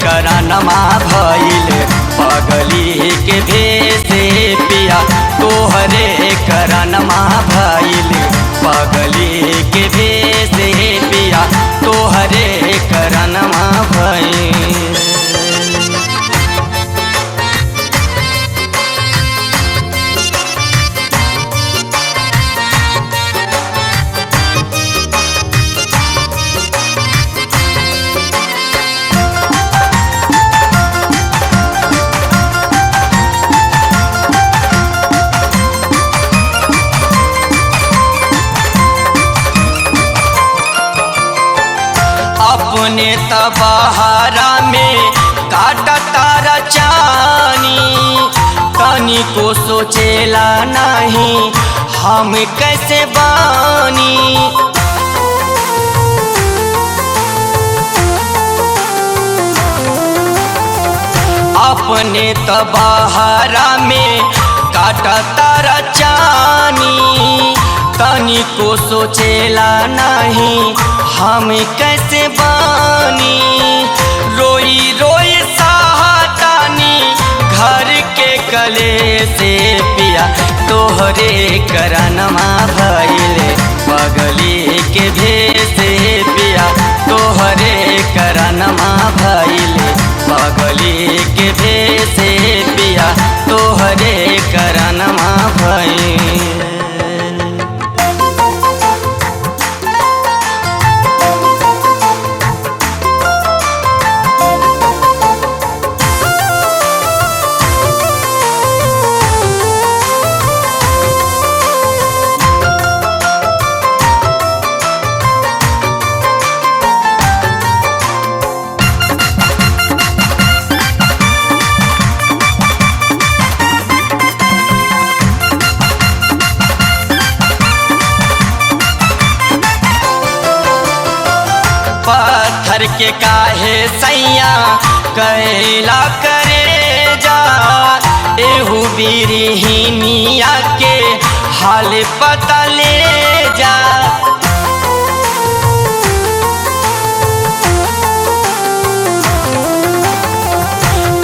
करनमा भइल पगली के भेष पिया, तोहरे करनमा भइल पगली के भेष पिया, तोहरे करनमा भइल। अपने तबहारा में काटा तारा चानी, तनी को सोचेला नहीं हम कैसे बानी। अपने तबहारा में काटा तारा चानी, तनी को सोचेला नहीं हम कैसे बानी। रोई रोई साहतानी घर के कले से पिया, तोहरे करनमा भइल पगली के भेष पिया, तोहरे करनमा भइल पगली के भेष पिया, तोहरे करनमा भइल। पत्थर के काहे सैया कैला करे जा, एहू बिरहिनिया के हाल पता ले जा।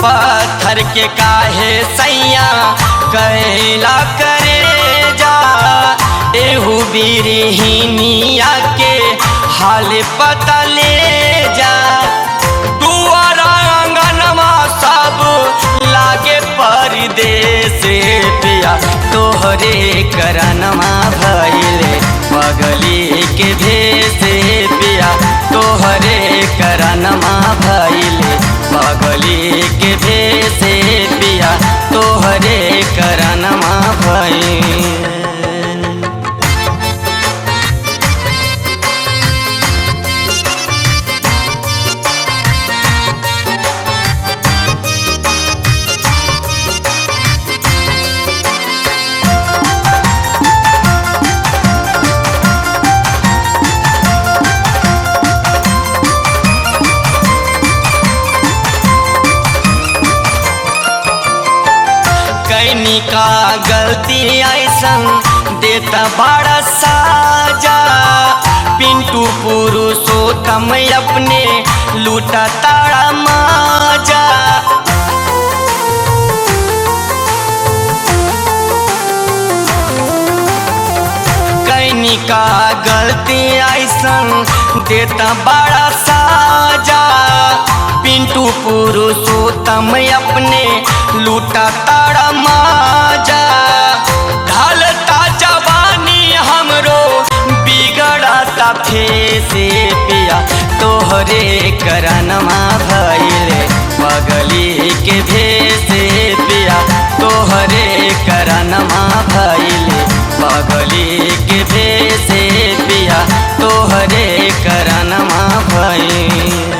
पत्थर के काहे सैया कैला करे जा, एहू बिरहिनिया के हाल पता ले जा। दुआरा आंगनमा सब लागे परदेस पिया, तोहरे करनमा भइल पगली के भेष पिया, तोहरे करनमा भइल पगली के भेष पिया, तोहरे करनमा भइल। कैनी का गलती ऐसन देता बड़ा साजा, पिंटू पुरुषोत्तम अपने लूटा तारा माजा। कैनी का गलती ऐसन देता बड़ा साजा, पिंटू पुरुषोत्तम अपने लूटा तारा माजा। ढलता जवानी हमरो बिगड़ता फेस पिया, तोहरे करनमा भइल पगली के भेष पिया, तोहरे करनमा भइल पगली के भेष पिया, तोहरे करनमा भइल।